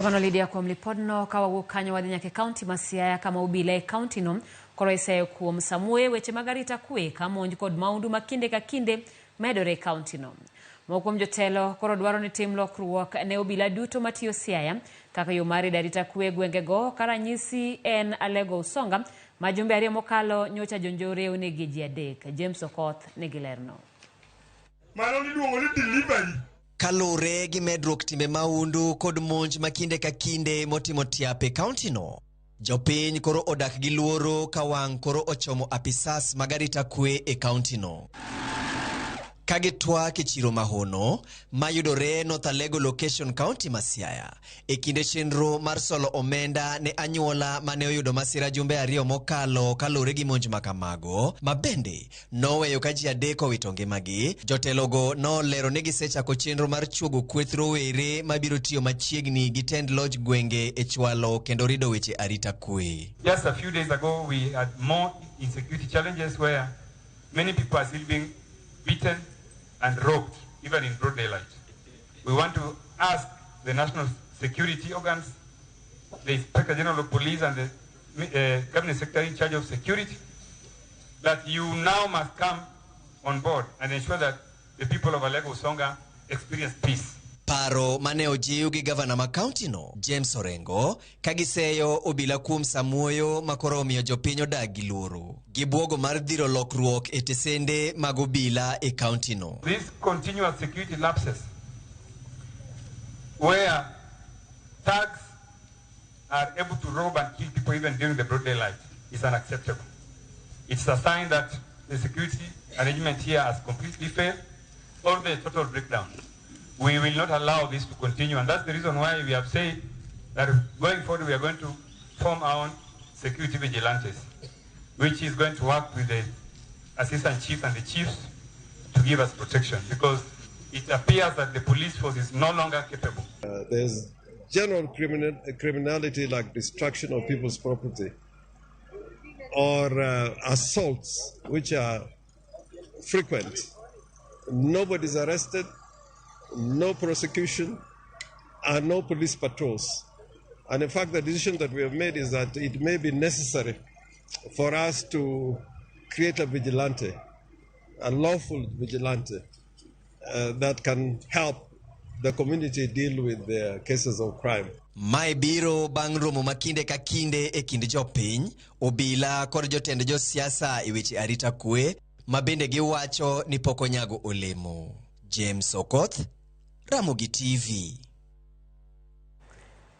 Mano Lydia kuom lipodno ka wawuok kanyo wadhi nyaka e kaunti ma Siaya kama obila e kaunti no koro iseyo kuom Samuoyo weche mag arita kwe ka monj kod maundu ma kinde ka kinde medore e kaunti no. Moko kuom jotelo koro dwaro ni tim lokruok ne obila duto matiyo Siaya kaka yo mar rido arita kwe e gwengego ka ranyisi en Alego Usonga ma jumbe 2 mokalo nyocha jonjore onegie ji 3. James Okoth nigi lerno. Mano niluongo ni delivery. Kaluwore gi medruok timbe mahundu kod monj ma kinde ka kinde motimo tiap e kaunti no, jopiny koro odak gi luoro ka wang' koro ochomo apisas mag arita kwe e kaunti no. Ka gitwak e chiro mahono mayudore North Alego Location kaunti ma Siaya e kinde chenro mar solo omenda ne anyuola mane oyudo masira jumbe 2 mokalo kaluwore gi monj makamago ma bende noweyo ka ji 3 owito ngimagi. Jotelogo nolero ni gisechako chenro mar chuogo kweth rowere mabiro tiyo machiegni gi tend loch gwenge e chwalo kendo rido weche arita kwe. Just a few days ago we had more insecurity challenges where many people are still being beaten and robbed even in broad daylight. We want to ask the national security organs, the Inspector General of Police and the Cabinet Secretary in charge of security, that you now must come on board and ensure that the people of Alego Usonga experience peace. Paro mane ojiw gi gavana ma kaunti no, James Orengo, ka giseyo obila kuom Samuoyo ma koro omiyo jopiny odak gi luoro. Gi buogo mar dhiro lokruok e tesende mag obila e kaunti no. These continuous security lapses where thugs are able to rob and kill people even during the broad daylight is unacceptable. It's a sign that the security arrangement here has completely failed or the total breakdown. We will not allow this to continue, and that's the reason why we have said that going forward we are going to form our own security vigilantes, which is going to work with the assistant chiefs and the chiefs to give us protection, because it appears that the police force is no longer capable. There's general criminality like destruction of people's property or assaults, which are frequent. Nobody's arrested, no prosecution, and no police patrols. And in fact, the decision that we have made is that it may be necessary for us to create a vigilante, a lawful vigilante, that can help the community deal with the cases of crime. Mae biro bang' romo ma kinde ka kinde e kind jopiny, obila kod jotend josiasa e weche arita kwe, ma bende giwacho ni pok onyago olemo. James Okoth, Ramogi TV.